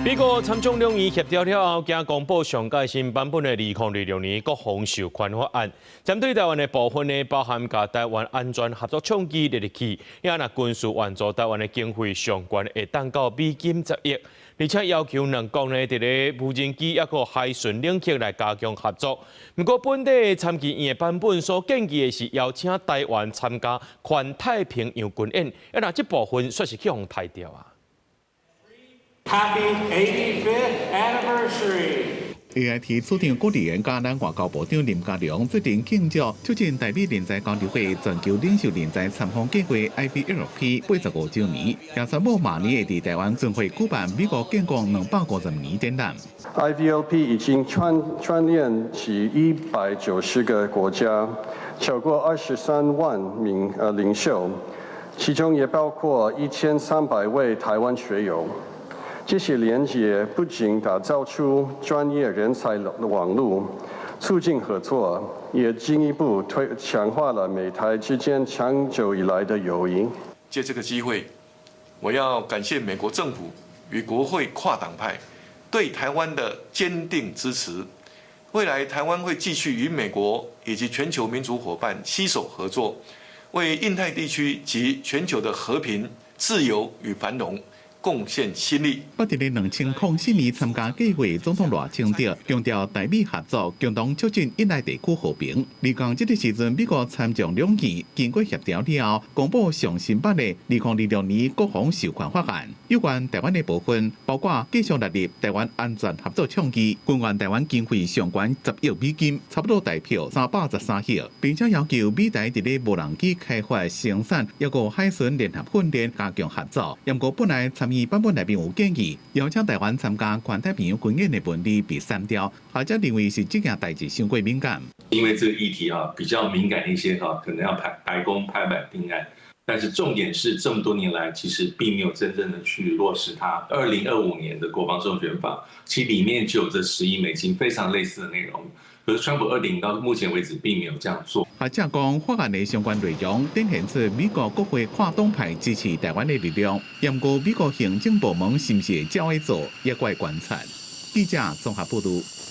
美國參眾兩院協調了後，今公布上蓋新版本的2026年國防授權法案。針對台灣的部分呢，包含共台灣安全合作倡議列入去，也若軍事援助台灣的經費上懸會當到美金10億，而且要求兩國呢，佇咧無人機抑閣海巡領域來加強合作。毋過本地參議院的版本所建議的是邀請台灣參加環太平洋軍演，啊若這部分煞是去予刣掉啊。 Happy 85th anniversary! AIT 處長郭立言佮咱外交部長林佳龍做陣慶祝促進台美人才交流會全球領袖人才參訪計劃 IVLP 85週年，也宣布馬年會佇台灣巡迴舉辦美國建國250年展覽。 IVLP 已經串聯起190個國家，超過23萬名領袖，其中也包括1300位台灣學友。這些連結不僅打造出專業人才網路，促進合作，也進一步推強化了美台之間長久以來的友誼。借這個機會，我要感謝美國政府與國會跨黨派對台灣的堅定支持。未來台灣會繼續與美國以及全球民主夥伴攜手合作，為印太地區及全球的和平、自由與繁榮貢獻心力。不佇咧2004年參加計劃總統賴清德強調台美合作，共同促進印太地區和平。而講這個時陣，美國參眾兩院經過協調了後，公布上新版的2026年國防授權法案。有關台灣的部分，包括繼續納入台灣安全合作倡議，軍援台灣經費上懸10億美金，差不多台票313億，並且要求美台佇咧無人機開發生產，抑閣海巡聯合訓練加強合作。毋過本來參議版本內面有建議，邀請台灣參加環太平洋軍演的問題被刪掉，學者認為是這件代誌傷過敏感。因為這個議題啊比較敏感一些哈，可能要白宮拍板定案。但是重點是，這麼多年來其實並沒有真正的去落實它。2025年的國防授權法，其實裡面就有這10億美金非常類似的內容。可是川普2.0到目前為止並沒有這樣做。學者講，法案的相關內容展現出美國國會跨黨派支持台灣的力量。毋過美國行政部門是毋是會照去做，也閣愛觀察。記者綜合報導。